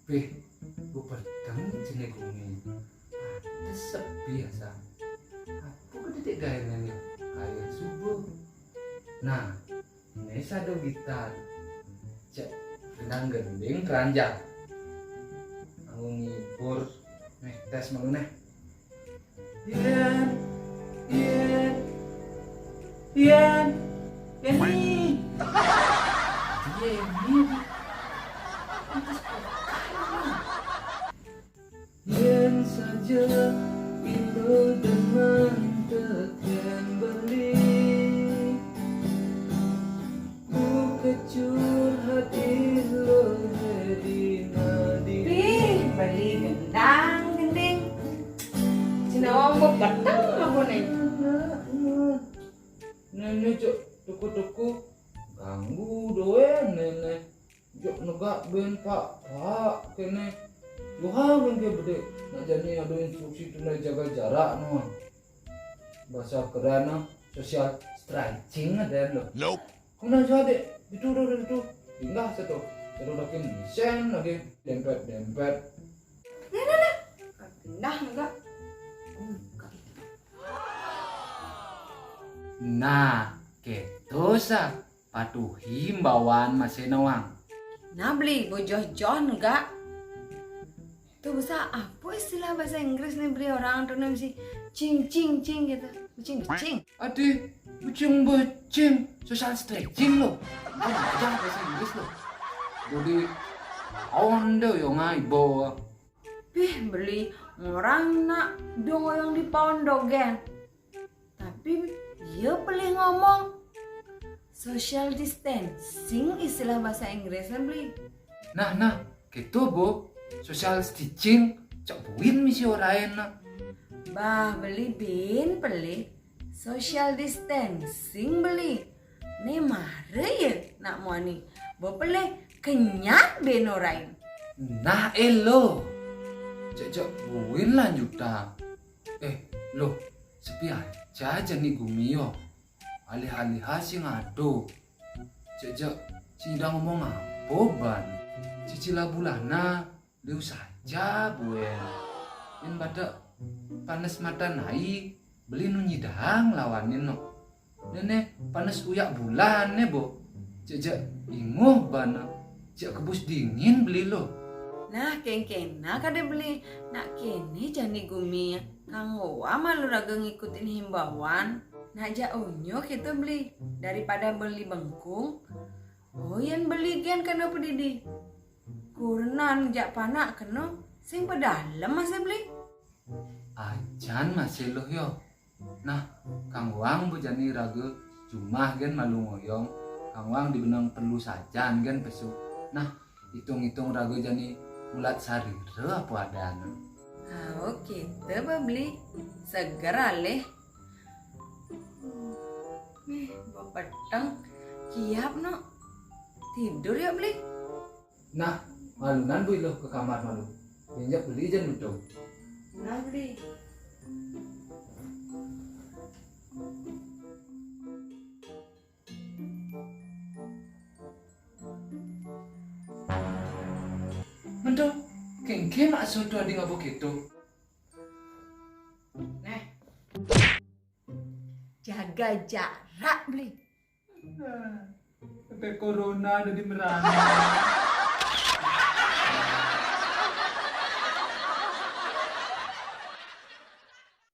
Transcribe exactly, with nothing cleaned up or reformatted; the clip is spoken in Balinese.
Bih, bu peteng jene gumi. Ate sepi asa. Apo ke titik gaenane? Kayak subuh. Nah, ini sado gitar. Cek gendang gending keranjang. Anggo ngibur. Neh, tes malu neh. Yen, yen, yen, Yeni. Yeni. Yen saja ilo dengan teken beli, ku kecur hati lo hedi nadi. Ih, beli gendang gending. Cina wong bu peteng apo ne? Nene cok tuku-tuku ganggu doen nene. Jok negak ben pak pak kene. Duha ben ke bedek. Nak jani ado instruksi tunai jaga jarak no. Bahasa keren no, social stretching ado lo. Nope. Kuna jua dek, itu do itu. Pindah satu. Satu lagi sen lagi dempet dempet. Nah, nah, nah. Pindah enggak? Nah, keto sa patuhi imbauan mase nawang. Nah, beli bojoh John enggak? Itu bisa apa istilah bahasa Inggris nih, beli orang tuh nih mesti cing cing cing gitu. Cing cing. Adi, becing becing, social stretching lo. Kan aja bahasa Inggris lo. Jadi, awan deh yang ngai bawa. Bih, beli orang nak dong yang di pondok ya. Tapi dia beli ngomong social distancing istilah bahasa Inggrisnya beli. Nah, nah, gitu bu. Social stitching, cak buin misi orain nak. Bah, beli bin, beli social distancing beli. Ne mare ye nak muani. Bo pele kenyat bin orain. Nah, elo. Cek cek buin lanjuta. Eh, lo, sepi aja jani gumi yo. Alih-alih sing ado. Cek cek sing udah ngomong apa ban. Cicilah bulana. Liu saja buen. Yen pada panes mata nai, beli nu nyidang lawanin no. Nene panes uyak bulan ne bo. Cek cek inguh bana. Cek kebus dingin beli lo. Nah, kengkena kade beli. Nak kene jani gumi kanggo malu raga ngikutin himbauan. Nak jak onyo kita beli daripada beli bengkung. Oh, yen beli gen kena pedidi. Kurenan jak panak keno sing pedalem masih beli. Ajan masih loh yo. Nah, kangguang bu jani raga jumah gen malu ngoyong. Kangguang di benang perlu sajan gen pesu. Nah, hitung-hitung raga jani ulat sarira apa adana. Ah, oke, teba beli seger alih. Nih, bepeteng kiap no. Tidur ya beli. Nah, malunan bui lo ke kamar malu. Injak beli jan betul. Nah beli. Mendo, kengke mak soto adi ngabo keto. Neh. Jaga jarak beli. Sampai corona ada di merana.